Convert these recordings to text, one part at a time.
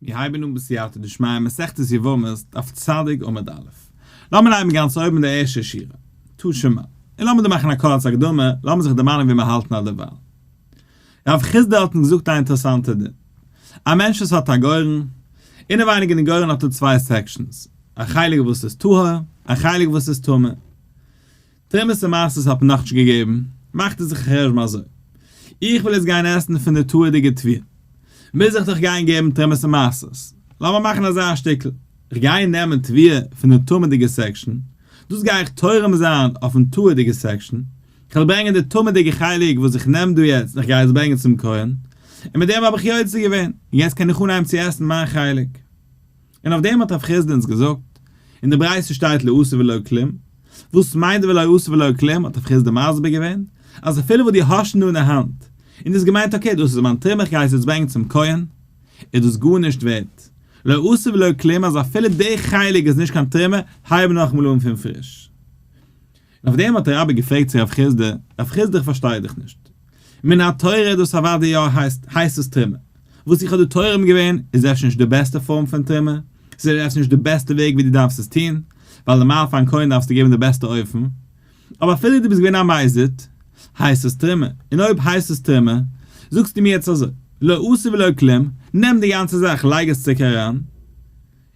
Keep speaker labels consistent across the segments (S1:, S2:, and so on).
S1: מיר הייבן אן בסייעתא דשמיא מסכת יבמות דף צדיק עמוד א'. לאמיר הייבן גאנץ אויבן אין די ערשטע שורה, תא שמע. און לאמיר דא מאכן א קורצע הקדמה, לאמיר זיך דערמאנען ווי מיר האלטן אדערווייל. רב חסדא האט אונז געזאגט א אינטערעסאנטע דין. א מענטש וואס האט א גורן, אינעווייניג אין די גורן האט ער צוויי sections, א חלק וואס איז טהור, א חלק וואס איז טמא. תרומות און מעשרות האט מען נאכנישט געגעבן, מאכט ער זיך א חשבון אזוי, איך וויל יעצט גיין עסן פון די טהור'דיגע תבואה, מוז איך דאך גיין געבן תרומות און מעשרות, לאמיר מאכן אזא שטיקל, איך גיי נעמען תבואה פון די טמא'דיגע section, דאס גיי איך תורם זיין אויפן טהור'דיגע section, איך וועל ברענגען די טמא'דיגע חלק וואס איך נעם דא יעצט און איך גיי עס ברענגען צום כהן, און מיט דעם האב איך יוצא געווען, און יעצט קען איך אנהייבן צו עסן מיין חלק. און אויף דעם האט רב חסדא אונז געזאגט, אין די ברייתא שטייט לא עשה ולא כלום, וואס מיינט די ולא עשה ולא כלום, האט רב חסדא מסביר געווען, אז אפילו וואס דו האסט שוין דא אין די האנט, און דו האסט געמיינט okay דאס איז מיין תרומה איך גיי עס יעצט ברענגען צום כהן, איז דאס גארנישט ווערט, לא עשה ולא כלום אז אפילו די חלק איז נישט קיין תרומה, הייב נאכאמאל אן פון פריש. און אויף דעם האט דער רבי געפרעגט צו רב חסדא, רב חסדא איך פארשטיי דיך נישט, מן התורה איז דאס אוודאי יא הייסט הייסט עס תרומה, וואס איך האב דא תורם געווען איז אפשר נישט די בעסטע פארם פון תרומה, ס'איז אפשר נישט די בעסטע וועג ווי דו דארפסט עס טון, ווייל נארמאל פארן כהן דארפסטו געבן די בעסטע אופן, אבער אפילו דו ביסט געווען א מזיד, הייסט עס תרומה, און אויב הייסט עס תרומה, זאגסטו מיר יעצט אזוי, לא עשה ולא כלום, נעם די גאנצע זאך לייג עס צוריק אריין,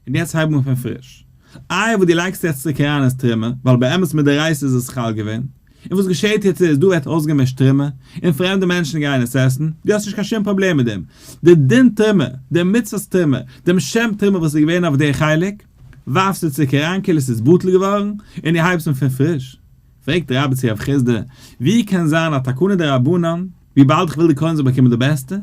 S1: און יעצט הייב אן פון פריש. איי וואס דו לייגסט יעצט צוריק אריין איז תרומה, ווייל באמת מדאורייתא איז עס חל געווען, און וואס געשעהט יעצט איז דא ווערט אויסגעמישט תרומה, און פרעמדע מענטשן גייען עס עסן, דו האסט נישט קיין שום פראבלעם מיט דעם, די דין תרומה, די מצוות תרומה, דעם שם תרומה וואס איז געווען אויף די חלק, ווארפסטו צוריק אריין כאילו עס איז בטל געווארן, און דו הייבסט אן פון פריש. פרעגט רבה צו רב חסדא, ווי קען זיין א תקנה דרבנן, וויבאלד איך וויל די כהן זאל באקומען די בעסטע,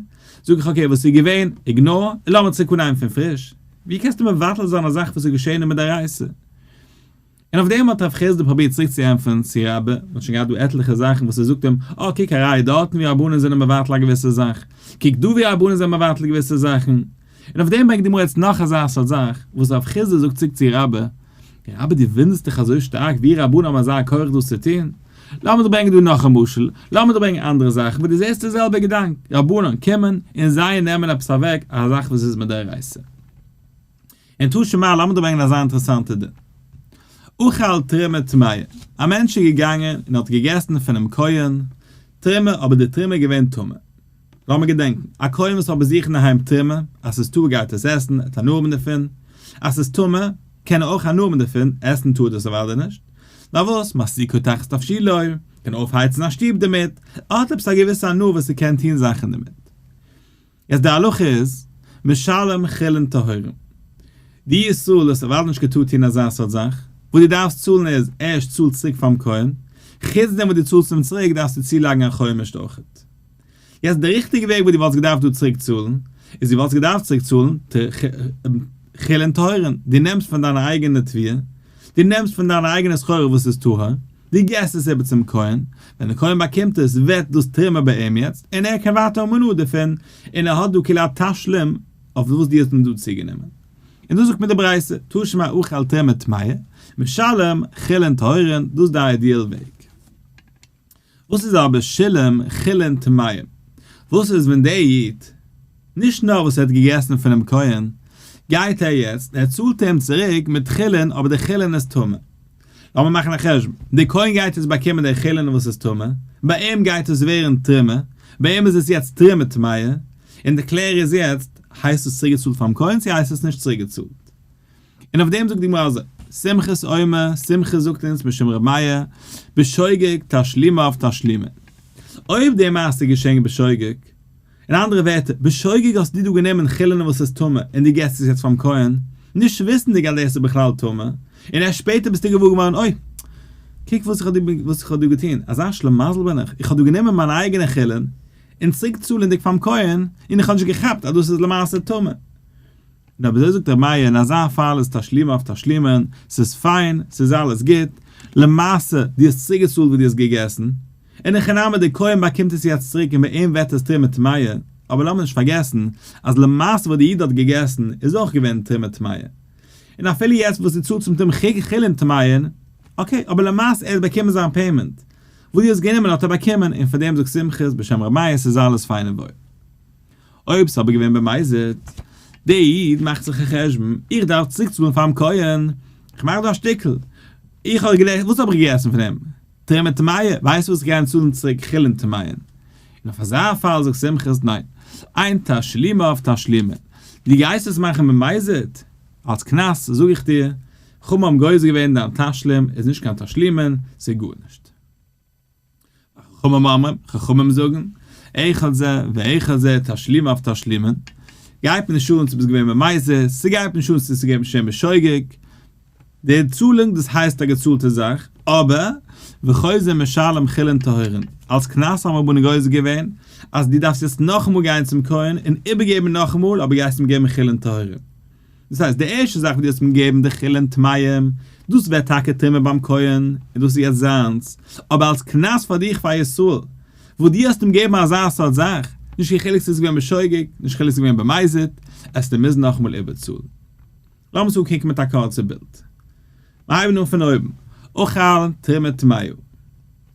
S1: זאג איך okay וואס איז געווען, ignore, און לאמיר צוריק אנהייבן פון פריש. ווי קענסטו מבטל זיין א זאך וואס איז געשען אין מדאורייתא? און אויף דעם האט רב חסדא פרובירט צוריק צו ענטפערן צו רבה, מען האט שוין געהאט דא עטליכע זאכן וואס ער זאגט אים, אה קוק א ראיה דארטן ווי רבנן זענען מבטל א געוויסע זאך, קוק דא ווי רבנן זענען מבטל געוויסע זאכן. און אויף דעם ברענגט די גמרא יעצט נאך אזא סארט זאך, וואס רב חסדא זאגט צוריק צו רבה, רבה דו וואונדערסט דיך אזוי שטארק ווי רבנן האבן אזא כח דאס צו טון? לאמיר דיר ברענגען דא נאך א משל, לאמיר דיר ברענגען אנדערע זאכן וואס דו זעסט די זעלבע געדאנק, רבנן קומען און זיי נעמען עפעס אוועק א זאך וואס איז מדאורייתא. און תא שמע, לאמיר דיר ברענגען אזא אינטערעסאנטע דין. אכל תרומה טמאה, א מענטש איז געגאנגען און האט געגעסן פונעם כהן תרומה אבער די תרומה איז געווען טמא. לאמיר געדענקן, א כהן וואס האט ביי זיך אינדערהיים תרומה, אז ס'איז טהור גייט עס עסן, ער האט הנאה האבן דערפון, אז ס'איז טמא, קען ער אויך הנאה האבן דערפון, עסן טאר דאס אוודאי נישט. נאר וואס, מסיקו תחת תבשילו, קען אויפהייצן א שטוב דערמיט, ער האט עפעס א געוויסע הנאה וואס ער קען טון זאכן דערמיט. יעצט די הלכה איז, משלם חולין טהורים. די ישראל האסט אוודאי נישט געטארט טון אזא סארט זאך, וואס דו דארפסט צאלן איז, ערשט צאל צוריק פאר'ן כהן, חוץ דעם וואס דו צאלסט אים צוריק דארפסטו צולייגן א חומש אויכעט. יעצט די ריכטיגע וועג וואס דו וואלסט געדארפט דא צוריק צאלן, איז דו וואלסט געדארפט צוריק צאלן חולין טהורין, דו נעמסט פון דיינע אייגענע תבואה, דו נעמסט פון דיינע אייגענע סחורה וואס איז טהור, דו געסט עס איבער צום כהן, ווען דער כהן באקומט עס ווערט דאס תרומה ביי אים יעצט, און ער קען ווייטער האבן הנאה דערפון, און ער האט דא כאילו א תשלום אויף וואס דו האסט אים דא צוגענומען. און דאס זאגט מיר די ברייתא, תא שמע אכל תרומה טמאה, משלם חולין טהורין, דאס איז די ideal וועג. וואס איז אבער שילם חולין טמאים? וואס איז ווען דער איד, נישט נאר וואס ער האט געגעסן פונעם כהן, גייט ער יעצט און ער צאלט אים צוריק מיט חולין אבער די חולין איז טמא. לאמיר מאכן א חשבון, דער כהן גייט יעצט באקומען די חולין וואס איז טמא, ביי אים גייט עס ווערן תרומה, ביי אים איז עס יעצט תרומה טמאה, און די קלער איז יעצט, הייסט עס צוריקגעצאלט פאר'ן כהן צו הייסט עס נישט צוריקגעצאלט? און אויף דעם זאגט די גמרא אזוי, סומכוס אומר, סומכוס זאגט אונז בשם ר' מאיר, בשוגג תשלומיו תשלומין. אויב די מעשה איז געשען בשוגג, אין אנדערע ווערטער, בשוגג האסטו דא גענומען חולין וואס איז טמא און דו געסט עס יעצט פאר'ן כהן, נישט וויסנדיג אז דאס איז בכלל טמא, און ערשט שפעטער ביסטו געוואר געווארן, אוי, קוק וואס איך האב דא וואס איך האב דא געטון, אזא שלימזל בין איך, איך האב דא גענומען מיינע אייגענע חולין, און צוריקצאלענדיג פאר'ן כהן, און איך האב נישט געכאפט אז דאס איז למעשה טמא. און אויב אזוי זאגט ר' מאיר אין אזא פאל איז תשלומיו תשלומין, ס'איז פיין, ס'איז אלעס גוט, למעשה דו האסט צוריקגעצאלט וואס דו האסט געגעסן, אין הכי נמי דער כהן באקומט עס יעצט צוריק און ביי אים ווערט עס תרומה טמאה, אבער לאמיר נישט פארגעסן אז למעשה וואס די איד האט געגעסן איז אויך געווען תרומה טמאה, און אפילו יעצט וואס דו צאלסט מיט אים חולין טמאין, okay, אבער למעשה ער האט באקומען זיין payment, וואס דו האסט גענומען האט ער באקומען, און פאר דעם זאגט סומכוס בשם ר' מאיר ס'איז אלעס פיין און וואויל. אויב ס'איז אבער געווען במזיד. דער איד מאכט זיך א חשבון, איך דארף צוריקצאלן פאר'ן כהן, איך מאך דא א שטיקל, איך האב געלערנט, וואס האב איך געגעסן פון אים? תרומה טמאה, ווייסט וואס איך גיי אים צאלן צוריק חולין טמאין. און אויף אזא פאל זאגט סומכוס ניין, אין תשלומיו תשלומין, דו גייסט עס מאכן במזיד? אלס קנס זאג איך דיר, חכמים האבן גוזר געווען דיין תשלום איז נישט קיין תשלומין, ס'איז גארנישט. חכמים אומרים, חכמים זאגן, אחד זה ואחד זה תשלומיו תשלומין, גייט מיר נישט אן צו ביסט געווען במזיד, ס'גייט מיר נישט אן צו ס'איז געווען בשם בשוגג, די צאלונג דאס הייסט א געצאלטע זאך, אבער וחוזר משלם חולין טהורין, אלס קנס האבן רבנן גוזר געווען אז דו דארפסט יעצט נאכאמאל גיין צום כהן און איבערגעבן נאכאמאל אבער גייסט אים געבן חולין טהורין. דאס הייסט די ערשטע זאך וואס דו האסט אים געגעבן די חולין טמאים, דאס ווערט טאקע טמא ביים כהן און דאס איז יעצט זיינס, אבער אלס קנס פאר דיך פאר ישראל, וואס דו האסט אים געגעבן אזא סארט זאך, נישט קיין חילוק צו עס איז געווען בשוגג, נישט קיין חילוק צו עס איז געווען במזיד, עסטו מוזן נאכאמאל איבערצאלן. לאמיר עס אנקוקן מיט א קורצע בילד. מיר הייבן אן פון אויבן. אכל תרומה טמאה.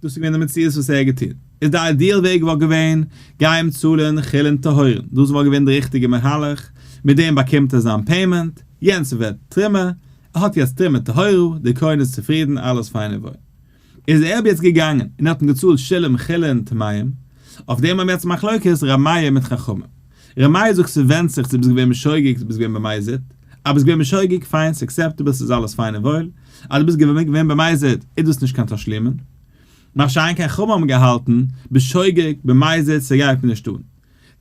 S1: דאס איז געווען די מציאות וואס ער האט געטון. איז די ideal וועג וואלט געווען, גיי אים צאלן חולין טהורין. דאס וואלט געווען די ריכטיגע מהלך. מיט דעם באקומט ער זיין payment, יענץ ווערט תרומה, ער האט יעצט תרומה טהורה, דער כהן איז צופרידן, אלעס פיין און וואויל. איז ער יעצט געגאנגען און האט אים געצאלט שלם חולין טמאים, אויף דעם האבן יעצט מחלוקת ר' מאיר מיט חכמים. ר' מאיר זאגט ס'ווענדט זיך צו ביסט געווען בשוגג צו ביסט געווען במזיד, אז ביסט געווען בשוגג פיין ס' acceptable ס'איז אלעס פיין און וואויל, אז דו ביסט געווען במזיד איז דאס נישט קיין תשלומין. מה שאין כן חכמים האבן געהאלטן, בשוגג, במזיד, ס'גייט מיר נישט אן.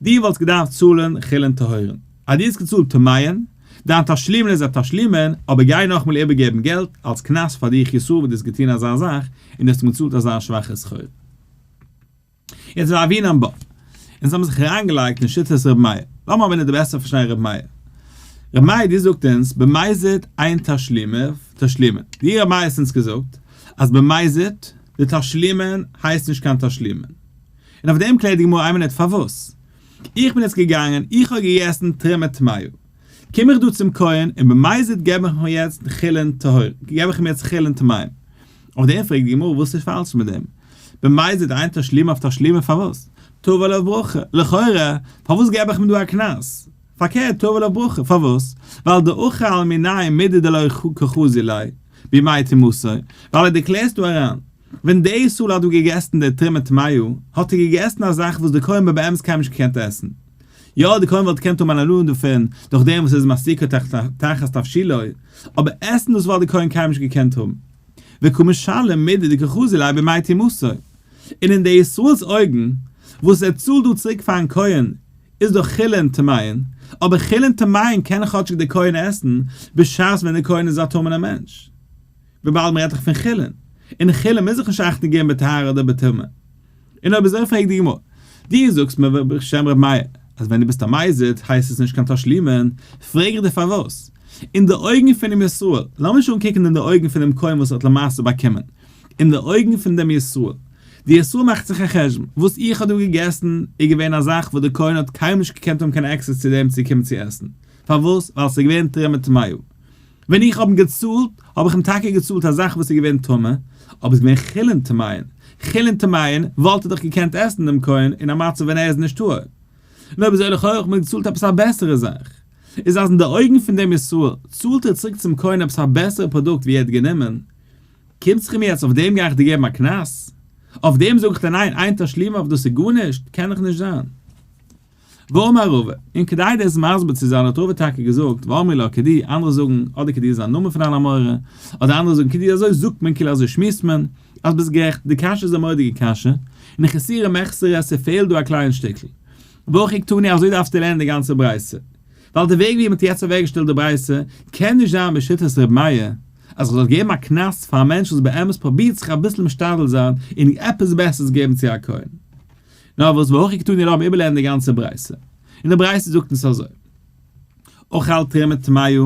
S1: דו וואלסט געדארפט צאלן חולין טהורין. אז דו האסט געצאלט טמאין, דיין תשלומין איז א תשלומין, אבער גיי נאכאמאל איבערגעבן געלט אלס קנס פאר דיך ישראל וואס דו האסט געטון אזא זאך און דו האסט אים געצאלט אזא שוואכע סחורה. יעצט והוינן בה. אונז האבן זיך אריינגעלייגט אין שיטת ר' מאיר. לאמיר אבער נישט בעסער פארשטיין ר' מאיר. ר' מאיר דו זאגט אונז במזיד אין תשלומיו תשלומין. דו ר' מאיר האסט אונז געזאגט אז במזיד די תשלומין הייסט נישט קיין תשלומין. און אויף דעם קלערט די גמרא איין מינוט פארוואס? איך בין יעצט געגאנגען איך האב געגעסן תרומה טמאה קום איך דא צום כהן און במזיד געב איך אים יעצט חולין טהור געב איך אים יעצט חולין טמאים אויף דעם פרעגט די גמרא וואס איז פאלש מיט דעם במזיד אין תשלומיו תשלומין פארוואס? תבוא עליו ברכה לכאורה פארוואס געב איך אים דא א קנס? פארקערט תבוא עליו ברכה פארוואס? ווייל דאכל מיניה מידי דלא קחזי ליה בימי טומאתו ווייל ער דערקלערסט דא אריין ווען דער ישראל האט דא געגעסן די תרומה טמאה, האט ער געגעסן א זאך וואס דער כהן האט באמת קיינמאל נישט געקענט עסן. יא, דער כהן וואלט געקענט האבן אן הנאה דערפון, דורך דעם וואס ער איז מסיקו תחת תבשילו, אבער עסן דאס וואלט דער כהן קיינמאל נישט געקענט האבן. וקא משלם מידי דקא חזי ליה בימי טומאתו. און אין דער ישראל'ס אויגן, וואס ער צאלט דא צוריק פאר'ן כהן, איז דאך חולין טמאין, אבער חולין טמאין קען כאטשיג דער כהן עסן, בשעת ווען דער כהן איז א טמא'נער מענטש. וויבאלד מ'רעדט דאך פון חולין, און חולין מוז זיך נישט אכטונג געבן בטהרה אדער בטומאה. און אויב אזוי פרעגט די גמרא, דו זאגסט מיר בשם ר' מאיר אז ווען דו ביסט א מזיד הייסט עס נישט קיין תשלומין, פרעג איך דיר פארוואס? אין די אויגן פונעם ישראל, לאמיר נישט אנקוקן אין די אויגן פונעם כהן וואס האט למעשה באקומען, אין די אויגן פון דעם ישראל, די ישראל מאכט זיך א חשבון, וואס איך האב דא געגעסן איז געווען א זאך וואס דער כהן האט קיינמאל נישט געקענט האבן קיין access צו דעם צו קומען צו עסן, פארוואס? ווייל עס איז געווען תרומה טמאה. ווען איך האב אים געצאלט, האב איך אים טאקע געצאלט א זאך וואס איז געווען טמא, אבער עס איז געווען חולין טמאין. חולין טמאין וואלט ער דאך געקענט עסן דעם כהן אין א מצב ווען ער איז נישט טהור. נאר אויב אזוי לכאורה האט מען געצאלט עפעס א בעסערע זאך. איז אז אין די אויגן פון דעם ישראל צאלט ער צוריק צום כהן עפעס א בעסערע פראדוקט ווי ער האט גענומען. קומט זיך אים יעצט אויף דעם גיי איך דיר געבן א קנס? אויף דעם זאג איך דיר ניין, אין תשלומיו דאס איז גארנישט, קען דאך נישט זיין. ואמר רבא, און כדי דאס מסביר צו זיין האט רבא טאקע געזאגט, ואמרי לה כדי, אנדערע זאגן, אדער כדי איז א נאמען פון אן אמורא, אדער אנדערע זאגן כדי אזוי זאגט מען כאילו אזוי שמועסט מען, אז ביסט גערעכט, די קשיא איז א מורא'דיגע קשיא, און חסורי מחסרא ס'פעלט דא א קליין שטיקל. והכי קתני אזוי דארפסטו לערנען די גאנצע ברייתא. ווייל די וועג ווי מ'האט יעצט אוועקגעשטעלט די ברייתא קען נישט זיין בשיטת ר' מאיר, אז כ'זאל געבן א קנס פאר א מענטש וואס באמת פרובירט זיך אביסל משתדל זיין און עפעס בעסערס געבן צו א כהן. נאר וואס והכי קתני לאמיר איבערלערנען די גאנצע ברייתא. און די ברייתא זאגט אונז אזוי. אכל תרומה טמאה,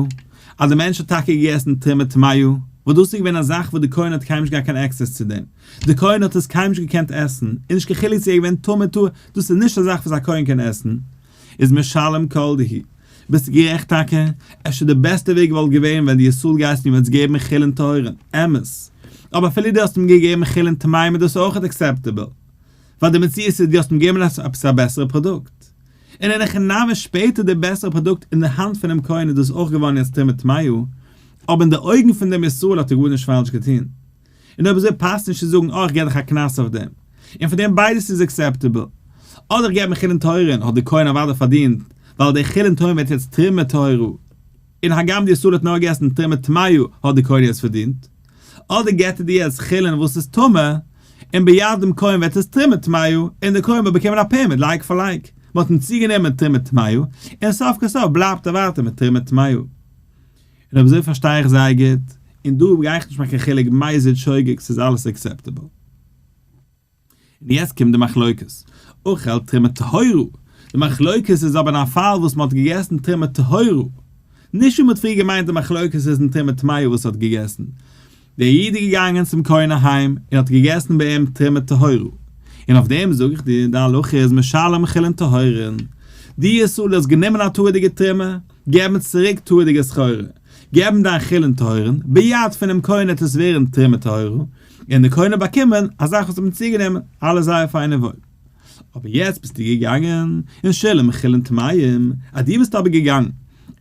S1: אז די מענטש האט טאקע געגעסן תרומה טמאה, וואס דאס איז געווען א זאך וואס די כהן האט קיינמאל נישט געהאט קיין access צו דעם, די כהן האט עס קיינמאל נישט געקענט עסן, און נישט קיין חילוק צו ער איז געווען טמא טהור, דאס איז נישט א זאך וואס א כהן קען עסן, איז משלם כל דהו. ביסט גערעכט טאקע, אפשר די בעסטע וועג וואלט געווען ווען די ישראל גייסט אים יעצט געבן חולין טהורין, אמת. אבער אפילו דו האסט אים געגעבן חולין טמאים איז דאס אויכעט acceptable. ווייל די מציאות איז דו האסט אים געגעבן עפעס א בעסערע פראדוקט. און אין הכי נמי שפעטער די בעסערע פראדוקט אין די האנט פונעם כהן איז דאס אויך געווארן יעצט תרומה טמאה, אבער אין די אויגן פון דעם ישראל האט ער גארנישט פאלש געטון. און אויב אזוי פאסט נישט צו זאגן אה איך געב דיך א קנס אויף דעם, און פון דעם ביידעס איז acceptable. אדער איך געב אים חולין טהורין האט דער כהן אוודאי פארדינט, ווייל דער חולין טהורין ווערט יעצט תרומה טהורה, און הגם די ישראל האט נאר געגעסן תרומה טמאה האט דער כהן יעצט פארדינט. אדער געבט ער דיר יעצט חולין וואס איז טמא, און ביד דעם כהן ווערט עס תרומה טמאה, און דער כהן וועט באקומען א פעימענט like for like, מען האט אים צוגענומען תרומה טמאה, און סוף כל סוף בלייבט ער ווייטער מיט תרומה טמאה. און אויב אזוי פארשטיי איך זייער גוט, און דא גיי איך נישט מאכן קיין חילוק מזיד שוגג ס'איז אלעס acceptable. און יעצט קומט די מחלוקת, אכל תרומה טהורה, די מחלוקת איז אבער אין א פאל וואס מ'האט געגעסן תרומה טהורה, נישט ווי מ'האט פריער געמיינט די מחלוקת איז אין תרומה טמאה וואס האט געגעסן, דער איד איז געגאנגען צום כהן אהיים און האט געגעסן ביי אים תרומה טהורה, און אויף דעם זאג איך דיר די הלכה איז משלם חולין טהורין, דו ישראל האסט גענומען א טהור'דיגע תרומה, געב אים צוריק טהור'דיגע סחורה, געב אים דיין חולין טהורין, ביד פונעם כהן וועט עס ווערן תרומה טהורה, און די כהן האט באקומען א זאך וואס האט מען צוגענומען, אלעס זייער פיין און וואויל. אבער יעצט ביסטו געגאנגען און שילם חולין טמאים, אז דו ביסט אבער געגאנגען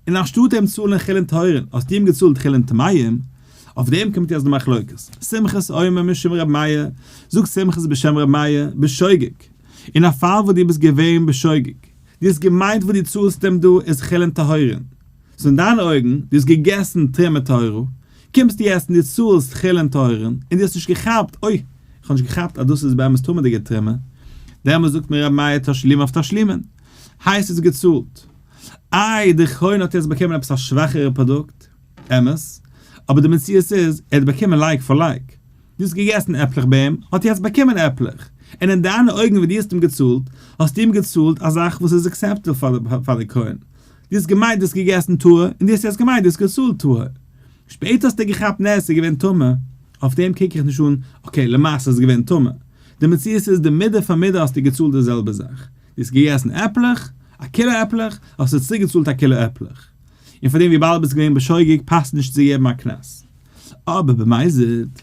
S1: און אנשטאט אים צאלן חולין טהורין האסטו אים געצאלט חולין טמאים, אויף דעם קומט יעצט די מחלוקת, סומכוס אומר משום ר' מאיר, זאגט סומכוס בשם ר' מאיר, בשוגג, אין א פאל וואס דו ביסט געווען בשוגג, דו האסט געמיינט וואס דו צאלסט אים דא איז חולין טהורין, סאו אין דיינע אויגן, דו האסט געגעסן תרומה טהורה, קומסטו יעצט און דו צאלסט חולין טהורין, און דו האסט נישט געכאפט, אוי, איך האב נישט געכאפט אז דאס איז באמת טמא'דיגע תרומה, דעמאלס זאגט מיר רבי מאיר תשלומיו תשלומין, הייסט עס געצאלט. איי, דער כהן האט יעצט באקומען עפעס א שוואכערע פראדוקט, אמת, אבער די מציאות איז, ער האט באקומען like for like. דו האסט געגעסן עפלעך ביי אים, האט יעצט באקומען עפלעך, און אין דיינע אויגן ווי דו האסט אים געצאלט, האסטו אים געצאלט א זאך וואס איז acceptable פאר די כהן. דו האסט געמיינט דו האסט געגעסן טהור, און דו האסט יעצט געמיינט דו האסט געצאלט טהור. שפעטער האסטו געכאפט נע עס איז געווען טמא, אויף דעם קוק איך נישט אן, okay למעשה איז עס געווען טמא. די מציאות איז די מידה פאר מידה האסטו געצאלט די זעלבע זאך. דו האסט געגעסן עפלעך, א קילא עפלעך, האסטו צוריק געצאלט א קילא עפלעך. און פאר דעם וויבאלד ביסט געווען בשוגג פאסט נישט צו געבן א קנס. אבער במזיד,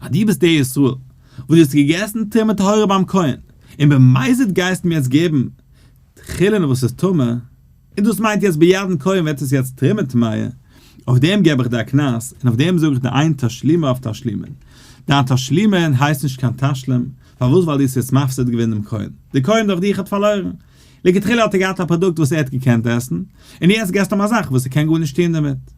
S1: אז דו ביסט דער ישראל וואס דו האסט געגעסן תרומה טהורה ביים כהן, און במזיד גייסטו מיר יעצט געבן חולין וואס איז טמא, און דאס מיינט יעצט בידן כהן ווערט עס יעצט תרומה טמאה, אויף דעם געב איך דיר א קנס, און אויף דעם זאג איך דיר אין תשלומיו תשלומין. דיין תשלומין הייסט נישט קיין תשלום, פארוואס ווייל דו האסט יעצט מפסיד געווען דעם כהן, דער כהן דורך דיך האט פארלוירן, לכתחילה האט ער געהאט א פראדוקט וואס ער האט געקענט עסן, און יעצט געסטו אים א זאך וואס ער קען גארנישט טון דערמיט.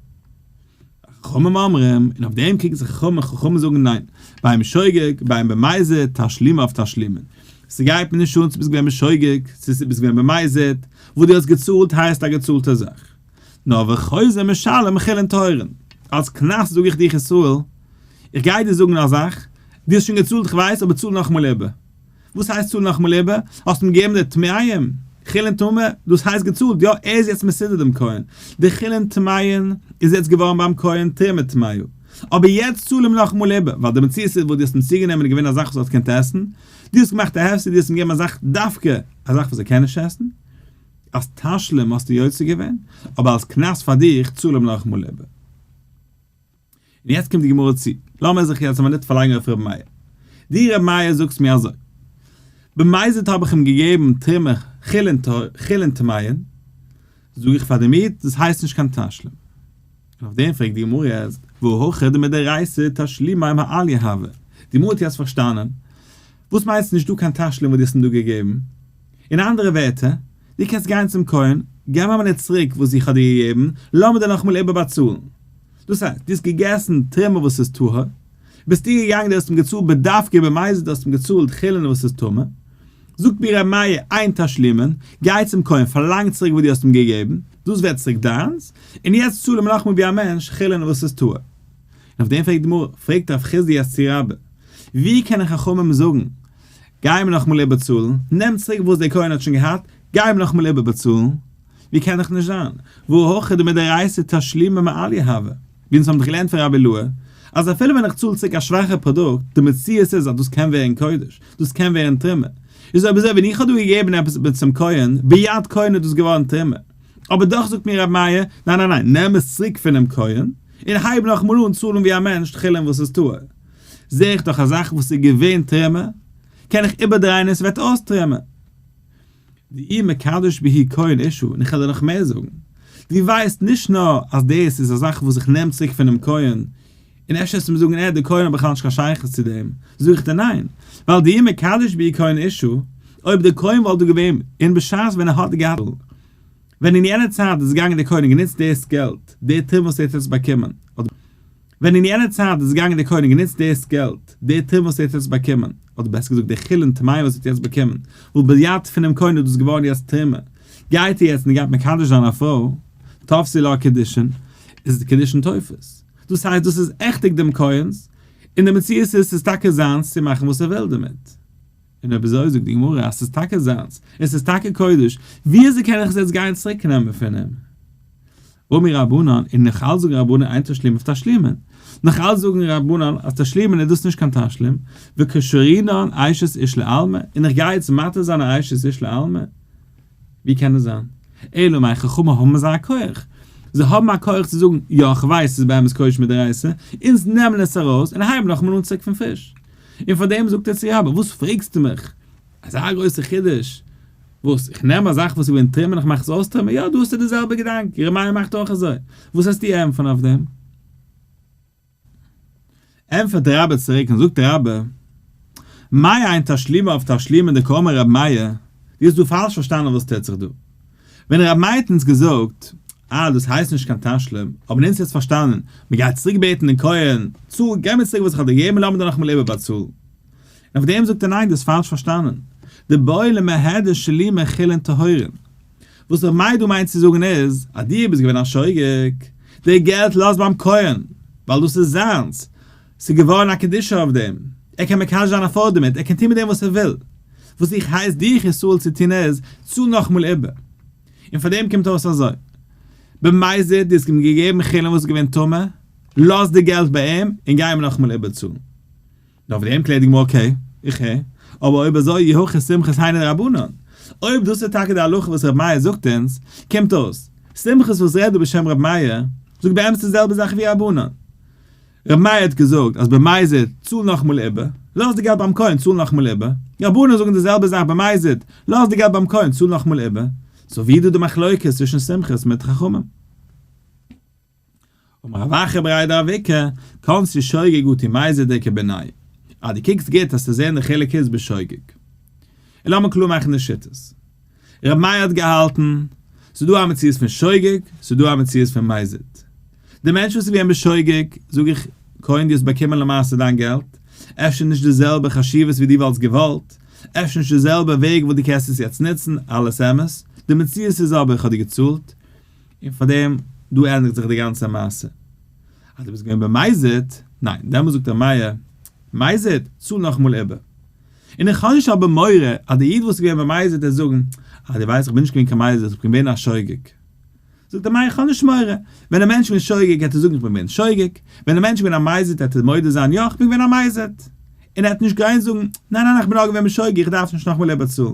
S1: חכמים אומרים, און אויף דעם קריגן זיך חכמים, חכמים זאגן ניין, בין בשוגג, בין במזיד, תשלומיו תשלומין. ס'גייט מיר נישט אן צו ביסט געווען בשוגג, צו ביסט געווען במזיד, וואס דו האסט געצאלט הייסט א געצאלטע זאך. נאר וחוזר משלם חולין טהורין. אלס קנס זאג איך דיך ישראל, איך גיי דיר זאגן א זאך, דו האסט שוין געצאלט איך ווייס, אבער צאל נאכאמאל איבער. וואס הייסט צאל נאכאמאל איבער? האסט אים געגעבן די טמאים, חולין טמא, דאס הייסט געצאלט, יא ער איז יעצט מסודר דעם כהן, די חולין טמאים איז יעצט געווארן ביים כהן תרומה טמאה, אבער יעצט צאל אים נאכאמאל איבער, ווייל די מציאות איז וואס דו האסט אים צוגענומען איז געווען א זאך וואס ער האט געקענט עסן, דו האסט געמאכט א הפסד, דו האסט אים געגעבן א זאך דווקא א זאך וואס ער קען נישט עסן, אלס תשלום האסטו יוצא געווען, אבער אלס קנס פאר דיך צאל אים נאכאמאל איבער. און יעצט קומט די גמרא צו, לאמיר זיך יעצט א מינוט פארלייגן אויף רבי מאיר. דו רבי מאיר זאגסט מיר אזוי, במזיד האב איך אים געגעבן תרומה חולין טמאין, זאג איך פאר דעם איד, דאס הייסט נישט קיין תשלום. און אויף דעם פרעגט די גמרא יעצט, והא הכא דמדאורייתא תשלומי מעליא הוה, די גמרא האט יעצט פארשטאנען, וואס מיינסטו נישט דא קיין תשלום וואס דו האסט אים דא געגעבן? אין אנדערע ווערטער, דו קענסט גיין צום כהן, געב מיר מינוט צוריק וואס איך האב דיר געגעבן, לאמיר דיר נאכאמאל איבערבאצאלן. דאס הייסט, דו האסט געגעסן תרומה וואס איז טהור, ביסטו געגאנגען דו האסט אים געצאלט בדווקא במזיד דו האסט אים געצאלט חולין וואס איז טמא, זאגט מיר ר' מאיר אין תשלומין, גיי צום כהן פארלאנג צוריק וואס דו האסט אים געגעבן, דאס ווערט צוריק דיינס, און יעצט צאל אים נאכאמאל ווי א מענטש חולין וואס איז טהור. און אויף דעם פרעגט די גמרא, פרעגט רב חסדא יעצט צו רבה, ווי קענען חכמים זאגן, גיי אים נאכאמאל איבערצאלן, נעם צוריק וואס דער כהן האט שוין געהאט, גיי אים נאכאמאל איבערבאצאלן, ווי קען דאך נישט זיין? והא הכא דמדאורייתא תשלומי מעליא הוה, ווי אונז האבן דאך געלערנט פון רבי אילעא, אז אפילו ווען איך צאל צוריק א שוואכע פראדוקט, די מציאות איז אז דאס קען ווערן קודש, דאס קען ווערן תרומה. איז אויב אזוי ווען איך האב דא געגעבן עפעס צום כהן, ביד כהן איז דאס געווארן תרומה. אבער דאך זאגט מיר רבי מאיר, ניין ניין ניין, נעם עס צוריק פונעם כהן, און הייב נאכאמאל אן צאלן ווי א מענטש חולין וואס איז טהור. זע איך דאך א זאך וואס איז געווען תרומה, קען איך איבערדרייען און ס'ווערט אויס תרומה. דאי מקדש בהו כהן אשה, און איך וועל דיר נאך מער זאגן, דו ווייסט נישט נאר אז דאס איז א זאך וואס איך נעם צוריק פונעם כהן, און אפשר וועסטו מיר זאגן אה דער כהן האט בכלל נישט קיין שייכות צו דעם, זאג איך דיר ניין, ווייל דאי מקדש בהו כהן אשה, אויב דער כהן וואלט דא געווען און בשעת ווען ער האט געהאט ווען אין יענע צייט איז געגאנגען דער כהן און גענוצט דאס געלט, די תרומה וואס ער האט יעצט באקומען, אדער ווען אין יענע צייט איז געגאנגען דער כהן און גענוצט דאס געלט, די תרומה וואס ער האט יעצט באקומען, אדער בעסער געזאגט די חולין טמאים וואס ער האט יעצט באקומען, וואס ביד פונעם כהן איז דאס געווארן יעצט תרומה, גייט ער יעצט און גייט מקדש זיין א פרוי, תפסי לה קידושין, איז די קידושין תופס. דאס הייסט דאס איז עכטיג דעם כהן'ס, און די מציאות איז ס'איז טאקע זיינס צו מאכן וואס ער וויל דערמיט. און אויב אזוי זאגט די גמרא אז ס'איז טאקע זיינס, און ס'איז טאקע קודש, ווי אזוי קען איך עס יעצט גיין צוריק נעמען פון אים? אמור רבנן, און נאך אלץ זאגן רבנן אין תשלומין תשלומין. נאך אלץ זאגן רבנן אז תשלומין איז דאס נישט קיין תשלום, וקשרינן אשת איש לעלמא, און איך גיי יעצט מתיר זיין א אשת איש לעלמא? ווי קען עס זיין? אלא מאי חכמים האבן אזא כח. זיי האבן א כח צו זאגן, יא כ'ווייס ס'איז באמת קודש מדאורייתא, אונז נעמען עס ארויס און הייבן נאכאמאל אן צוריק פון פריש. און פאר דעם זאגט ער צו רבה, וואס פרעגסטו מיך? אזא גרויסע חידוש? וואס, איך נעם א זאך וואס איז געווען תרומה און איך מאך עס אויס תרומה? יא, דא האסטו די זעלבע געדאנק, ר' מאיר מאכט אויך אזוי. וואס וועסטו ענטפערן אויף דעם? ענטפערט רבה צוריק און זאגט רבה, מאי אין תשלומין תשלומין דקאמר ר' מאיר, דו האסט דא פאלש פארשטאנען וואס טוט זיך דא. ווען ר' מאיר האט אונז געזאגט, אה דאס הייסט נישט קיין תשלום, האבן אונז יעצט פארשטאנען, מען גייט צוריק בעטן דעם כהן, צאל, געב מיר צוריק וואס איך האב דיר געגעבן און לאמיר דיר נאכאמאל איבערבאצאלן. און אויף דעם זאגט ער ניין דו האסט פאלש פארשטאנען, דבעי למהדר שלומי חולין טהורין. וואס ר' מאיר דא מיינט צו זאגן איז, אז דו ביסט געווען א שוגג, די געלט לאז ביים כהן, ווייל דאס איז זיינס, ס'איז געווארן א קדושה אויף דעם, ער קען מקדש זיין א פרוי דערמיט, ער קען טון מיט דעם וואס ער וויל. וואס איך הייס דיך ישראל צו טון איז, צאל נאכאמאל איבער. און פאר דעם קומט אויס אזוי, במזיד דו האסט אים געגעבן חולין וואס איז געווען טמא, לאז די געלט ביי אים און גיי אים נאכאמאל איבערצאלן. נו אויף דעם קלערט די גמרא okay, איך הער, אבער אויב אזוי אי הכי סומכוס היינו דרבנן, אויב דאס איז טאקע די הלכה וואס רבי מאיר זאגט אונז, קומט אויס, סומכוס וואס רעדט דא בשם רבי מאיר, זאגט באמת די זעלבע זאך ווי רבנן. רבי מאיר האט געזאגט אז במזיד צאל נאכאמאל איבער, לאז די געלט ביים כהן צאל נאכאמאל איבער, רבנן זאגן די זעלבע זאך במזיד, לאז די געלט ביים כהן צאל נאכאמאל איבער, so ווי איז דא די מחלוקת צווישן סומכוס מיט חכמים? אמר רב אחא בריה דרב איקא, קנסו שוגג אטו מזיד דאיכא בינייהו. אז דו קוקסט גוט וועסטו זען די חילוק איז בשוגג. און לאמיר קלאר מאכן די שיטות. ר' מאיר האט געהאלטן, ס'איז דא א מציאות פון שוגג, ס'איז דא א מציאות פון מזיד. די מענטש וואס איז געווען בשוגג, זאג איך, כהן דו האסט באקומען למעשה דיין געלט, אפשר נישט די זעלבע חשיבות ווי דו וואלטסט געוואלט, אפשר נישט די זעלבע וועג וואס דו קענסט עס יעצט נוצן, אלעס אמת, די מציאות איז אבער איך האב דיר געצאלט, און פאר דעם דא ענדיגט זיך די גאנצע מעשה. אז דו ביסט געווען במזיד, ניין, דעמאלס זאגט ר' מאיר, מזיד, צאל נאכאמאל איבער. און איך האב נישט אבער מורא אז די איד וואס איז געווען במזיד וועט זאגן, אה דו ווייסט איך בין נישט געווען קיין מזיד איך בין געווען א שוגג. זאגט ר' מאיר איך האב נישט מורא, ווען א מענטש איז געווען שוגג וועט ער זאגן איך בין געווען שוגג, ווען א מענטש איז געווען א מזיד וועט ער מודה זיין יא איך בין געווען א מזיד, און ער וועט נישט גיין זאגן, ניין ניין איך בין נאר געווען בשוגג איך דארף נישט נאכאמאל איבערצאלן.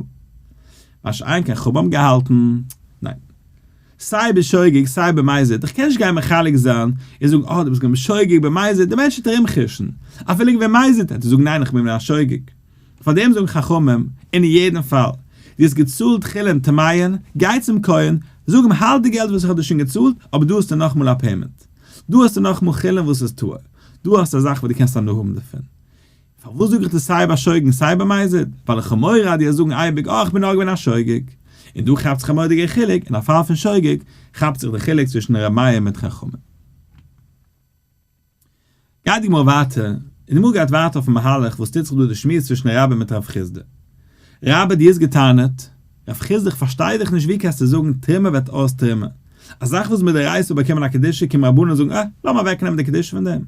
S1: מה שאין כן חכמים האבן געהאלטן, ניין. סיי בשוגג סיי במזיד, איך קען נישט גיין מחלק זיין און זאגן אה דו ביסט געווען בשוגג במזיד, דער מענטש וועט ארומחוש'ן, אפילו געווען מזיד וועט ער זאגן ניין איך בין געווען א שוגג. פאר דעם זאגן חכמים, אין יעדן פאל, דו האסט געצאלט חולין טמאין, גיי צום כהן, זאג אים האלט די געלט וואס איך האב דיר שוין געצאלט, אבער דא האסטו נאכאמאל א payment, דא האסטו נאכאמאל חולין וואס איז טהור, דא האסטו א זאך וואס דו קענסט הנאה האבן דערפון. פארוואס זאג איך דאס סיי ביי שוגג און סיי ביי מזיד? ווייל איך האב מורא אז דו וועסט זאגן אייביג אה איך בין נאר געווען א שוגג. און דא כאפט זיך א מורא'דיגער חילוק, אין א פאל פון שוגג כאפט זיך די חילוק צווישן ר' מאיר מיט חכמים. גייט די גמרא ווייטער, און די גמרא גייט ווייטער אויפן מהלך וואס טוט זיך דא די שמועס צווישן רבה מיט רב חסדא. רבה דו האסט געטענה'ט, רב חסדא איך פארשטיי דיך נישט ווי קענסטו זאגן תרומה ווערט אויס תרומה? א זאך וואס מדאורייתא באקומען א קדושה קומען רבנן זאגן אה לאמיר אוועקנעמען די קדושה פון דעם.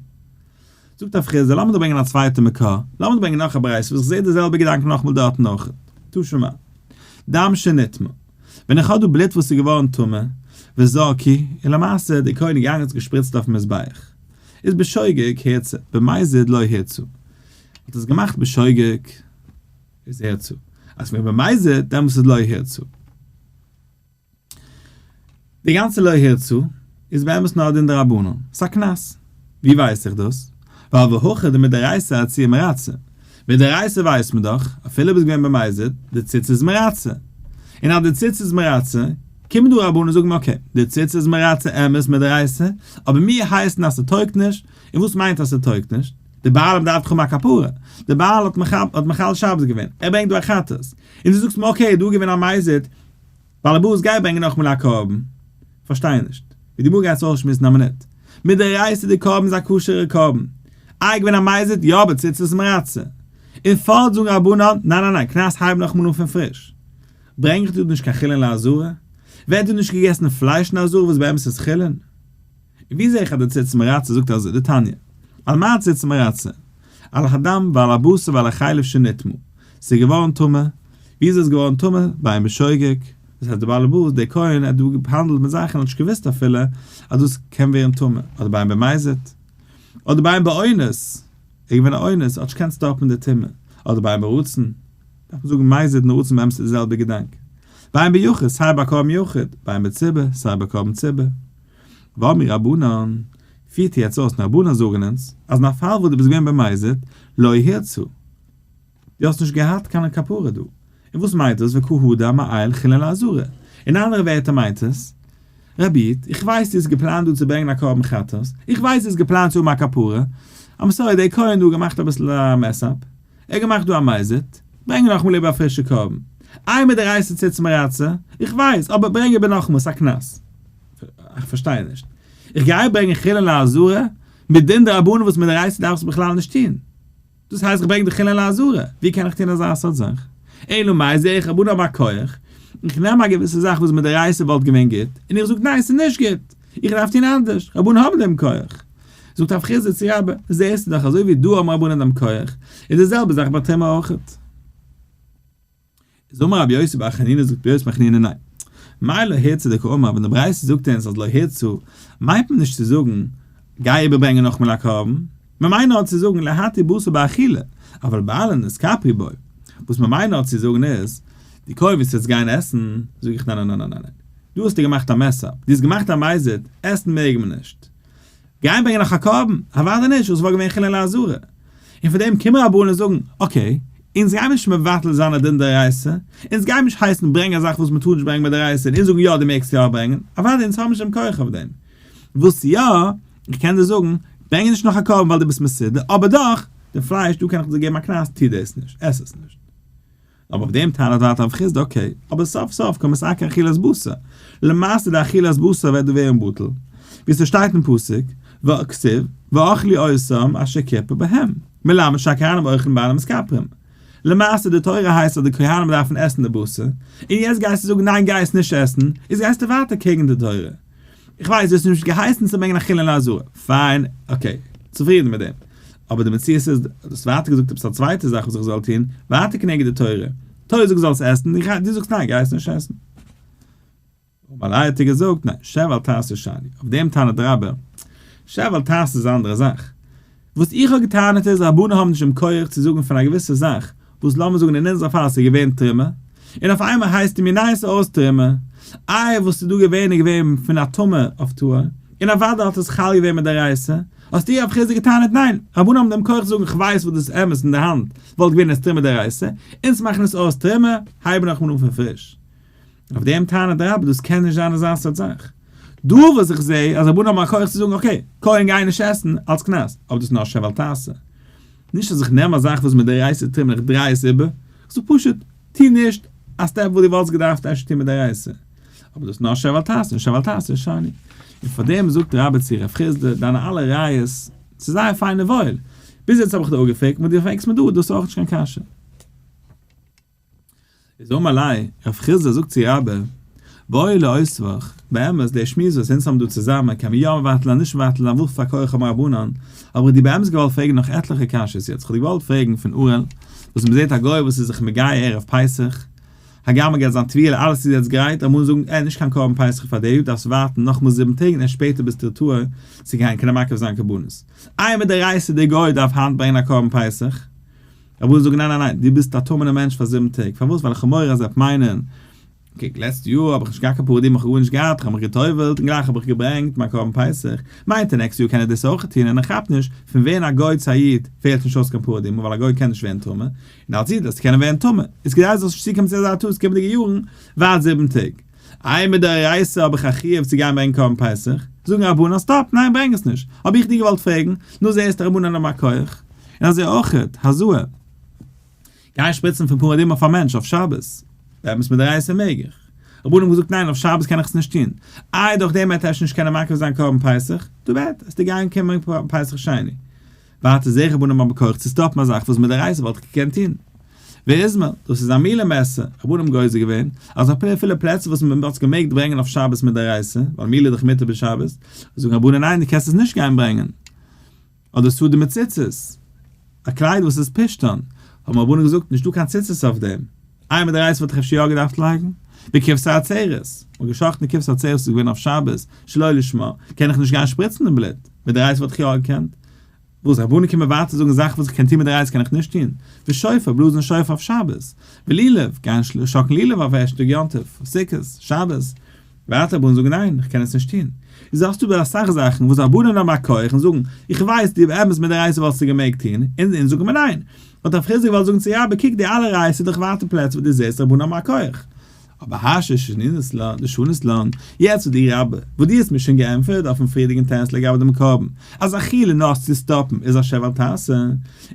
S1: זאגט רב חסדא, לאמיר דא ברענגען א צווייטע מקור, לאמיר דא ברענגען נאך א ברייתא וואס איך זע די זעלבע געדאנק נאכאמאל דארטן אויך, תא שמע, דם שנטמא, ווען איך האב דא בלוט וואס איז געווארן טמא, וזרקו, און למעשה דער כהן איז געגאנגען און עס געשפריצט אויפן מזבח, איז בשוגג הורצה, במזיד לא הורצה, האט עס געמאכט בשוגג, איז הורצה, אז ווען במזיד, דעמאלס איז לא הורצה. די גאנצע לא הורצה איז באמת נאר א דין דרבנן, ס'איז א קנס. ווי ווייס איך דאס? ווייל והכא דמדאורייתא ארצויי מרצה. מדאורייתא ווייסט מען דאך, אפילו ביסט געווען במזיד, די ציץ איז מרצה. און אז די ציצית איז מרצה, קומען דא רבנן און זאגן okay, די ציצית איז מרצה אמת מדאורייתא, אבער מיר הייסן אז ס'טויגט נישט, און וואס מיינט אז ס'טויגט נישט? די בעלים דארף דאך האבן א כפרה, די בעל האט מחלל שבת געווען, ער ברענגט דא א חטאת, און דו זאגסט מיר okay, דא איז געווען א מזיד, באלעבאס גיי ברענגען נאכאמאל א קרבן. פארשטיי נישט. ווי די גמרא גייט עס אויסשמועסן א מינוט. מדאורייתא די קרבן איז א כשר'ע קרבן. איי געווען א מזיד? יא אבער ציצית איז מרצה. און פארט זאגן רבנן, ניין ניין ניין, קנס הייב נאכאמאל אן פון פריש. ברענג איך דיר נישט קיין חולין לעזרה? ווערט דא נישט געגעסן פלייש אין עזרה וואס באמת איז חולין? און ווי זעה איך אז די ציצית מרצה זאגט אזוי, דתניא, על מה ציצית מרצה? על הדם ועל הבשר ועל החלב שנטמאו, ס'איז געווארן טמא, ווי איז עס געווארן טמא? בין בשוגג, דאס הייסט דער בעל הבית, דער כהן, האט דא געהאנדלט מיט זאכן און האט נישט געוואוסט אפילו אז דאס קען ווערן טמא, אדער בין במזיד, אדער בין באונס, ער איז געווען א אונס, האט נישט געקענט stop ן די טומאה, אדער בין ברצון, דארף מען זאגן מזיד און רצון באמת איז די זעלבע געדאנק, בין ביחיד, סיי ביי קרבן יחיד, בין בציבור, סיי ביי קרבן ציבור. ואמרי רבנן, פירט יעצט אויס און רבנן זאגן אונז, אז אין א פאל וואס דו ביסט געווען במזיד, לא הורצה, דו האסט נישט געהאט קיין כפרה דא. און וואס מיינט דאס וקא הדר מעייל חולין לעזרה? אין אנדערע ווערטער מיינט עס, רבי איד, איך ווייס דו האסט געפלאנט דא צו ברענגען א קרבן חטאת, איך ווייס דו האסט געפלאנט צו האבן א כפרה, I'm sorry, דער כהן דא האט געמאכט אביסל א mess up, ער האט געמאכט דא א מזיד, ברענג נאכאמאל איבער א פרישע קרבן. איי מדאורייתא ציצית מרצה, איך ווייס, אבער ברענג איבער נאכאמאל, ס'איז א קנס. איך פארשטיי נישט. איך גיי ברענגען חולין לעזרה, מיט דין דרבנן וואס מדאורייתא דארפסטו בכלל נישט טון. דאס הייסט איך ברענג די חולין לעזרה, ווי קען איך טון אזא סארט זאך? אלא מאי זעה איך רבנן האבן א כח, איך נעם א געוויסע זאך וואס מדאורייתא וואלט געווען גוט, און איך זאג ניין ס'איז נישט גוט, איך דארף טון אנדערש, רבנן האבן דעם כח. זאגט רב חסדא צו רבה, זעסטו דאך אזוי ווי דא האבן רבנן דעם כח, איז די זעלבע זאך ביי טומאה אויכעט. איז אמר רבי יוסי בר חנינא זאגט רבי יוסי בר חנינא ניין. מאי לא הורצה דקאמר ווען די ברייתא זאגט אונז אז לא הורצה מיינט מען נישט צו זאגן גיי איבערברענגען נאכמאל א קרבן, מען מיינט נאר צו זאגן להתיר בשר באכילה אבל בעלין נתכפרו בו, וואס מען מיינט נאר צו זאגן איז די כהן ווילסט יעצט גיין עסן, זאג איך ניין ניין ניין ניין ניין דא האסטו געמאכט א mess up, דו האסט געמאכט א מזיד, עסן מעג מען נישט. גיין ברענגען נאך א קרבן? אוודאי נישט, וואס וואלט געווען חולין לעזרה? און פון דעם קומען רבנן און זאגן, okay, אונז גיימיר נישט מבטל זיין א דין דאורייתא, אונז גיימיר נישט הייסן ברענגען א זאך וואס מען טאר נישט ברענגען מדאורייתא און אונז זאגן יא דו מעגסט יא ברענגען, אוודאי אונז האבן נישט דעם כח אויף דעם. וואס יא, איך קען דיר זאגן, ברענג נישט נאך א קרבן ווייל דו ביסט מסודר, אבער דאך, די פלייש, דא קען איך דיר געבן א קנס, טו דאס נישט, עס עס נישט. אבער אויף דעם טענה'ט ווייטער רב חסדא okay, אבער סוף סוף קא מתעקר אכילת בשר, למעשה די אכילת בשר וועט דא ווערן בטל, ווי ס'שטייט אין פסוק, וכתיב, ואכלו אותם אשר כיפר בהם, מלמד שהכהנים אוכלים ואינם מתכפרים. למעשה די תורה הייסט אז די כהנים דארפן עסן די בשר, און יעצט גייסטו זאגן ניין גיי עס נישט עסן, איז גייסטו ווייטער קעגן די תורה. איך ווייס דו האסט נישט געהייסן צו ברענגען א חולין לעזרה, פיין, okay, צופרידן מיט דעם. אבער די מציאות איז, דו האסט ווייטער געזאגט עפעס א צווייטע זאך וואס איך זאל טון, ווייטער כנגד די תורה. תורה זאגט זאלסט עסן, דו זאגסט ניין, גיי עס נישט עסן. אמר ליה האט ער געזאגט, ניין, שב ואל תעשה שאני. אויף דעם טענה'ט רבה, שב ואל תעשה איז א אנדערע זאך. וואס איך האב געטענה'ט איז, רבנן האבן נישט דעם כח צו זאגן פון א געוויסע זאך, וואס לאמיר זאגן אין אונזער פאל ס'איז געווען תרומה, און אויף איינמאל הייסט מיר ניין ס'איז אויס תרומה, איי וואס איז דא געווען איז געווען פון א טמא אויף טהור, און אוודאי האט עס חל געווען מדאורייתא, האסטו רב חסדא געטענה'ט ניין, רבנן האבן דעם כח צו זאגן כ'ווייס וואס דאס אמת אין די האנט וואלט געווען עס תרומה דאורייתא, אונז מאכן עס אויס תרומה, הייבן נאכאמאל אן פון פריש. אויף דעם טענה'ט דער רבי דאס קען נישט זיין אזא סארט זאך. דא וואס איך זעה אז רבנן האבן א כח צו זאגן okay, כהן גיי נישט עסן אלס קנס, אבער דאס איז נאר שב ואל תעשה. נישט אז איך נעם א זאך וואס מדאורייתא תרומה און איך דריי עס איבער, איך זאג פשוט, טו נישט א step וואס דו וואלסט געדארפט אפשר טון מדאורייתא. אבער דאס איז נאר שב ואל תעשה און שב ואל תעשה איז שאני. און פאר דעם זאגט רבה צו רב חסדא, דיינע אלע ראיות, ס'איז זייער פיין און וואויל. ביז יעצט האב איך דיר אפגעפרעגט, און דו פרעגסט מיר דא, דאס איז אויך נישט קיין קשיא. איז אמר ליה, רב חסדא זאגט צו רבה, בעי לאותבך, באמת די שמועס וואס אונז האבן דא צוזאמען קען מען יא מבטל זיין נישט מבטל זיין וואס פאר כח האבן רבנן, האב איך דיר באמת געוואלט פרעגן נאך עטליכע קשיות יעצט, כ'האב דיר געוואלט פרעגן פון ערל, וואס מ'זעט א גוי וואס איז זיך מגייר ערב פסח, הגם ער געט זיין טבילה אלעס איז יעצט גרייט, רבנן זאגן אה נישט קיין קרבן פסח פאר די יאר דארפסט ווארטן נאכמאל זיבן טעג און ערשט שפעטער ביסטו טהור צו גיין קענען מקריב זיין קרבנות. איי מדאורייתא די גוי דארף היינט ברענגען א קרבן פסח? רבנן זאגן ניין ניין ניין, דו ביסט א טמא'נער מענטש פאר זיבן טעג, פארוואס? ווייל איך האב מורא אז ער וועט מיינען. קוק, לעצטע יאר האב איך נישט געהאט קיין פרה אדומה, איך האב גארנישט געהאט, איך האב מיך גע'טובל'ט און גלייך האב איך געברענגט מיין קרבן פסח, מיינט ער נעקסטע יאר קען ער דאס אויך טון און ער כאפט נישט, פון ווערן א גוי צו א איד פעלט נישט אויס קיין פרה אדומה ווייל א גוי קען נישט ווערן טמא, און אלס איד וועסטו קענען ווערן טמא, איז כדי זאלסט נישט צוקומען צו אזא טעות קומענדיגע יארן, ווארט זיבן טעג. איי מדאורייתא האב איך א חיוב צו גיין ברענגען קרבן פסח? זאגן רבנן stop, ניין ברענג עס נישט, האב איך דיר געוואלט פרעגן, נו זעסט רבנן האבן א כח, און אזוי אויכעט, הזאה. גיין שפריצן פון פרה אדומה אויף א מענטש אויף שבת, באמת מדאורייתא מעג איך. רבנן האבן געזאגט ניין אויף שבת קען איך עס נישט טון. איי דורך דעם וועט ער אפשר נישט קענען מקריב זיין קרבן פסח? too bad, וועסטו גיין קומען פסח שני. ווייטער זעה איך רבנן האבן כח צו stop ן א זאך וואס מדאורייתא וואלט איך געקענט טון. ואיזמל, דאס איז א מילה מעשה, רבנן האבן גוזר געווען, אז אפילו פלעצער וואס מען וואלט געמעגט ברענגען אויף שבת מדאורייתא, ווייל מילה איז דאך מותר בשבת, זאגן רבנן ניין דו קענסט עס נישט גיין ברענגען. אדער שדה מיט ציצית, א קלייד וואס איז פשתן, האבן רבנן געזאגט נישטא קיין ציצית אויף דעם, איי מדאורייתא וואלט איך אפשר יא געדארפט לייגן, וכבשי עצרת, מ'האט גע'שחט'ן די כבשי עצרת איז געווען אויף שבת, שלא לשמה, קען איך נישט גיין שפריצן די בלוט, מדאורייתא וואלט איך יא געקענט, וואס רבנן קומען ווייטער זאגן זאכן וואס איך קען טון מדאורייתא קען איך נישט טון, ושופר, בלאזן שופר אויף שבת, ולולב, גיין שאקלן לולב אויף ערשטן טאג יום טוב, סוכות, שבת, ווייטער רבנן זאגן ניין, איך קען עס נישט טון. איז האסטו אבער אסאך זאכן וואס רבנן האבן א כח און זאגן, איך ווייס דו באמת מדאורייתא וואלסטו געמעגט טון, און אונז זאגן מיר ניין. וואלט רב חסדא געוואלט זאגן צו רבה, קוק די אלע ראיות איז דאך ווייטער פלעצער וואס דו זעסט רבנן האבן א כח. אבער השתא ששנית לן, דשנית לן, יעצט וואס דו רבה, וואס דו האסט מיר שוין געענטפערט אויפן פריערדיגן טעסט לגבי דעם קרבן, אז אכילה נאר צו stop ן איז א שב ואל תעשה,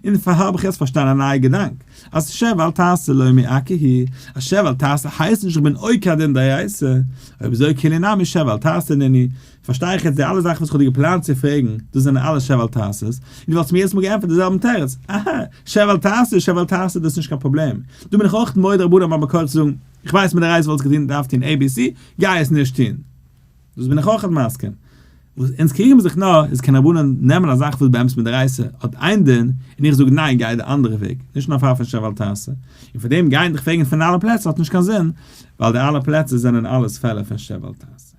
S1: און פאר האב איך יעצט פארשטאנען א נייע געדאנק, אז שב ואל תעשה לא מעכר היא, אז שב ואל תעשה הייסט נישט איך בין עוקר דין דאורייתא, אויב אזוי כולהו נמי שב ואל תעשה נינהו, פארשטיי איך יעצט די אלע זאכן וואס איך האב דיר געפלאנט צו פרעגן, דאס זענען אלע שב ואל תעשה'ס, און דו וואלסט מיר יעדעס מאל געענטפערט די זעלבן תירוץ, אהה, שב ואל תעשה איז שב ואל תעשה דאס איז נישט קיין פראבלעם, דא בין איך אויך מודה רבנן האבן א מקור צו זאגן, איך ווייס מדאורייתא וואלסט געטון דארף טון A B C, גיי עס נישט טון. דאס בין איך אויך מסכים. וואס אונז קריגן מיר זיך נאר איז קען רבנן נעמען א זאך וואס באמת מדאורייתא האט איין דין און איך זאג ניין גיי די אנדערע וועג, נישט נאר פאר פון שב ואל תעשה. און פאר דעם גיין דיך פרעגן פון אלע פלעצער האט נישט קיין זין, ווייל די אלע פלעצער זענען אלעס פעלער פון שב ואל תעשה.